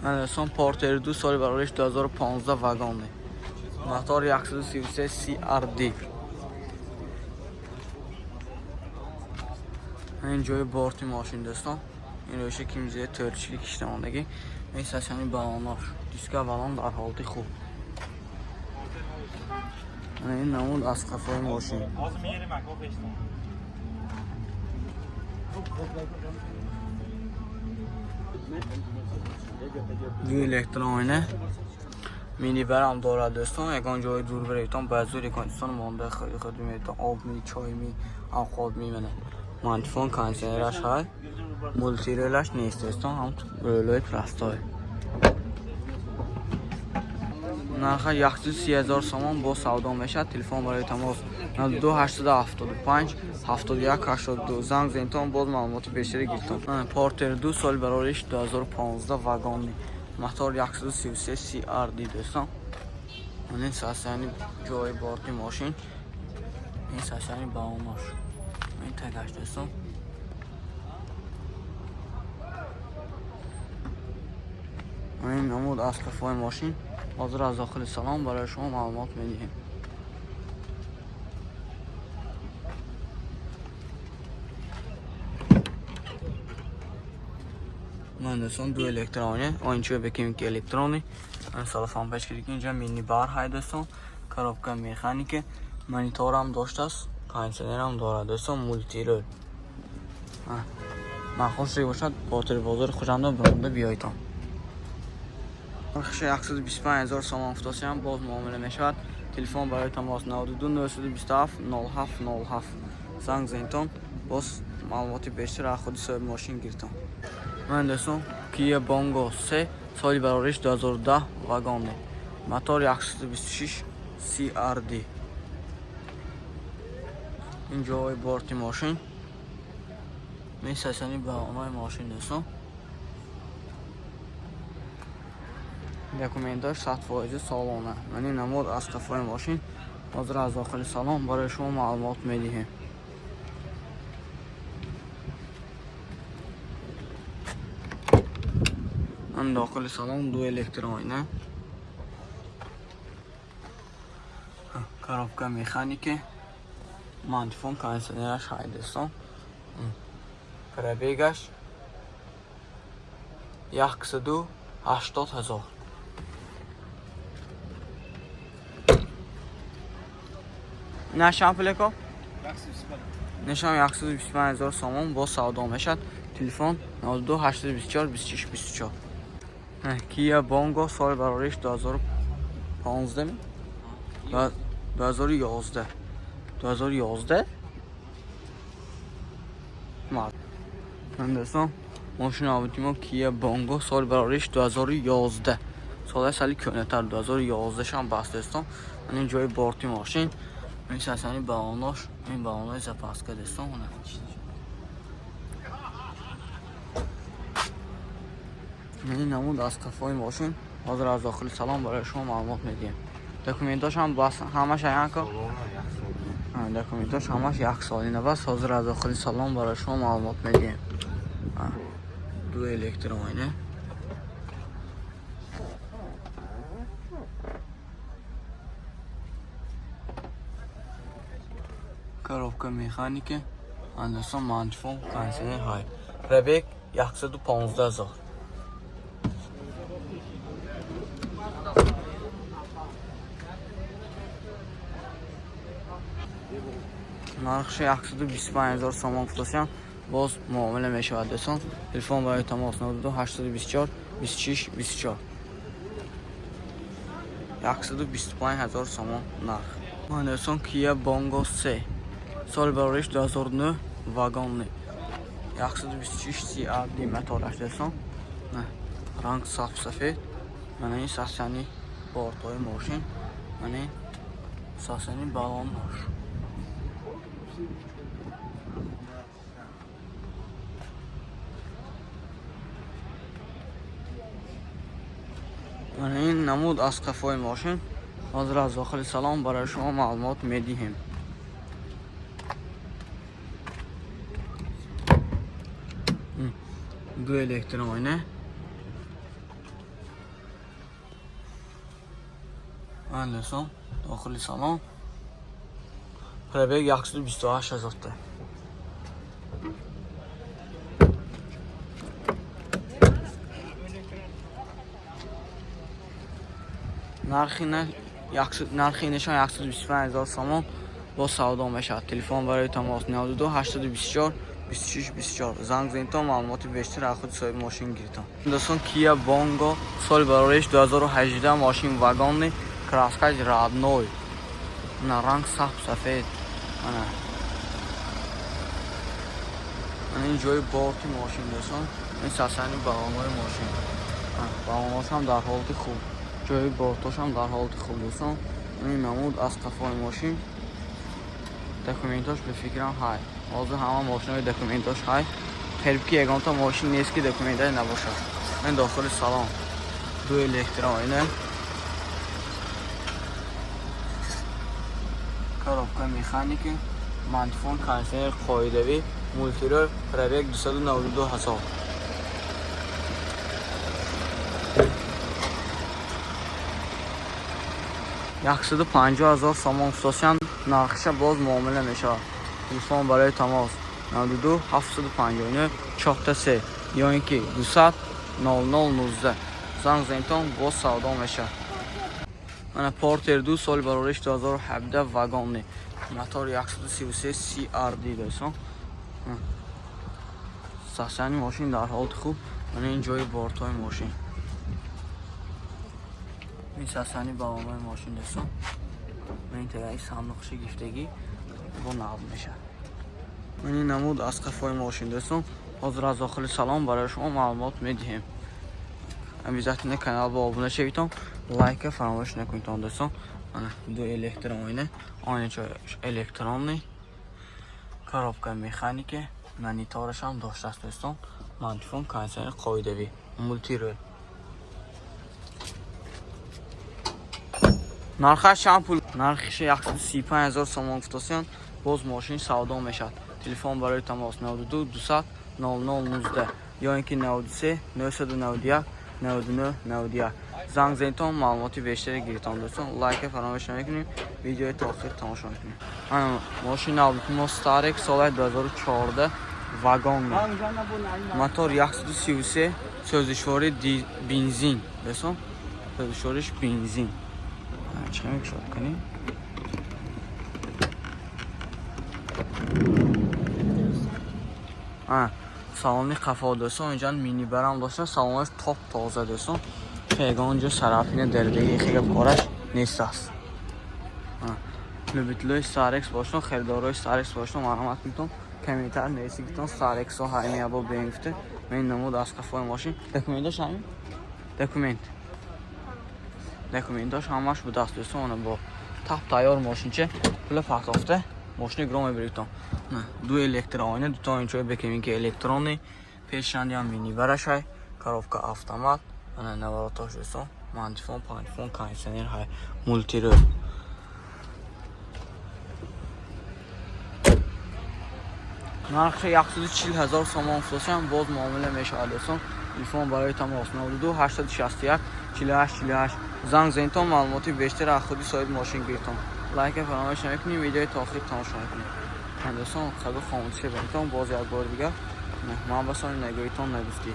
Дӯстон, Портер 2, соли барориш 2015, вагонный, мотор 133 CRD. Ин ҷои борти мошин, дӯстон, ин рӯша кимзия төрчили киштамондагӣ. Ин сасяни балонош, диска, балон дар ҳолати хуб. Ин намуд аз қафои мошин. Ду электроина, минибарам дорад, дӯстон. Ягон ҷои дур биравитон, ба зур ягон монда худ метон, об ми, чой ми, авқот ми. Мана мантифон, кондиционераш ҳай, мультирелаш нест, дӯстон, ҳам рӯлои простой. Нарха 130 000 сомон, бо савдо мешавад. Телефон барои тамос 92 875 71 82. Занг зентон, боз маълумоти бештаре гиртон. Портер 2, соли барориш 2015, вагонный, мотор 133 CRD. Дӯстон, ин сасяни ҷои борти мошин, ин сасяни балонош, ин тагаш, дӯстон. Ин намуд аз қафои мошин. Ҳозир аз дохили салон барои шумо маълумот медиҳем. Ман, дӯстон, ду электронӣ, оинчо беким ки электронӣ салафон пеш кирики. Инҷа мини бар ҳай, дӯстон, коробка механика, мониторам доштааст, кондиционерам дорад, дӯстон, мультирол. Махош бошад, Ботир бозори Хуҷанда биронда биёйтон. Нархаш 125 ҳазор сомон футосиам, боз муомила мешавад. Телефон барои тамос 92 927 07 07. Занг зентон, боз маълумоти бештар аз худи соҳиби мошин гиртон. Ман, дӯстон, Kia Bongo 3, соли барориш 2010, вагонный, мотор 126 CRD. Ин ҷои борти мошин, месасани балонои мошин, дӯстон. Документош 100% солона. Ман ин намуд аз қафои мошин. Ҳозир аз дохили салон барои шумо маълумот медиҳем. Ман дохили салон, ду электроина, коробка механика, мантифон, кондиционераш ҳай, дӯстон. Пробегаш 180 000. Нашам пулеко нишам 125 ҳазор сомон, боз савдо мешавад. Телефон 92 824 26 24. Kia Bongo, соли барориш 2015, 2011, 2011. Ман, дӯстон, мошини обити мо Kia Bongo, соли барориш 2011, соли сали кӯҳнатар, 2011 шам баст, дӯстон. Ин ҷои борти мошин, ин сасани балонош, ин балонои запаска, дӯстон. Ин намуд аз қафои мошин. Ҳозир аз дохили салон барои шумо маълумот медиҳем. Документош ҳам бас, ҳамаш аяко документош ҳамаш як солина бас. Ҳозир аз дохили салон барои шумо маълумот медиҳем. Ду электроина. Коробка механика, андасан, мантифон, кондиционер ҳай. Пробег 115 ҳазор. Нархши 125 ҳазор сомон фурӯшам, боз муомила мешавад, дӯстон. Телефон барои тамос 92 824 26 24. 125 ҳазор сомон нарх. Ман, дӯстон, Kia Bongo 3, соли барориш 2009, вагонный, 126 CRD мотораш, дӯстон. Ранг саф сафед. Мана ин сасяни бортҳои мошин, мана ин сасяни балоннош. Мана ин намуд аз қафои мошин. Ҳозир аз дохили салон барои шумо маълумот медиҳем. Ду электроина. Дӯстон, дохили салон. Пробег 128 ҳазорта. Нархи нишон 125 ҳазор сомон бо савдо мешавад. Телефон барои тамос 92 824 26 24. Занг занитон, маълумоти бештар аз худи соҳиби мошин гиритон. Дӯстон, Kia Bongo, соли барориш 2018, мошин вагонный, краскаш родной. На ранг саб сафед. Ана. Ана ин ҷои борти мошин, дӯстон. Ин сасани баллонҳои мошин. Баллонҳош ҳам дар ҳолати хуб. Ҷои бортош ҳам дар ҳолати хуб, дӯстон. Ин намуд аз қафои мошин. Документош ба фикрам ҳай. Ҳозир ҳама мошинои документош ҳай. Қариб ки ягонта мошин нест, ки документаш набошад. Ин дохили салон. Ду электроина. Коробка механики, магнитофон, кондиционер қоидавӣ, мультируль, пробег 292 ҳазор. 150 000 сомон хусусиян нархиша боз муомила мешавад. Телефон барои тамос 92 759 43 ё ин ки 200 00 19. Занг занитон, боз савдо мешавад. Ана Портер 2, соли барориш 2017, вагонный. Мотор 133 CRD, дӯстон. Сасани мошин дар ҳолати хуб. Ана ин ҷои бортҳои мошин. Ин сасани баллонҳои мошин, дӯстон. Ин тагаи сандуқши гифтагӣ бо нав мешавад. Ин намуд аз қафои мошин, дӯстон. Ҳозир аз дохили салон барои шумо маълумот медиҳем. Обязательно канал ба обуна шавитон, лайка фаромӯш накунитон, дӯстон. Ана ду электроина, оиначаш электронный, коробка механики, монитораш ҳам доштааст, дӯстон. Магнитофон, кондиционер қоидавӣ, мультируль. Нархаш чанд пул? Нархиша 135 ҳазор сомон гуфтосиян, боз мошин савдо мешавад. Телефон барои тамос 92 200 00 19 ё ин ки 93 991 99 91. Занг занитон, маълумоти бештаре гиритон, дӯстон. Лайка фаромӯш намекунем, видеои то охир тамошо мекунем. Ана мошин навбати Старек, соли 2014, вагон, мотор 133, сӯзишворӣ бензин, дӯстон, сӯзишвориш бензин. Чӣ мекушод кунем? Салони қафо, дӯстон, инҷа минибарам дошта, салонаш топ тоза, дӯстон. Ягон ҷо сарафина дардагӣ хега кораш нест аст. Любителои Старекс бошон, харидорои Старекс бошон, марҳамат кунтон, комментар нависигитон, Старексо ҳайми ябо беем гуфта. Мен намуд аз қафои мошин. Документош ҳамин? Документ. Документош ҳамаш будааст, дӯстон, ана бо тап тайёр мошинча, пула партофта мошини гром мебиритон. Ду электроина, дуто инчои бекеминки электронный, пешандиам минибарашай, коробка автомат, ана наворотош, дӯстон, магнитофон, панҷфон, кондиционер ҳай, мультируль. Нархи 140 ҳазор сомон фурӯшам, боз муомила мешавад, дӯстон. Телефон барои тамос 92 861 48 48. Занг занитон, маълумоти бештар аз худи соҳиби мошин гиритон. Лайка фаромӯш намекунем, видеои то охир тамошо мекунем. Дӯстон, қабул хомӯшӣ бинитон, боз як бори дигар ман ба сони нагӯитон нагуфтӣ.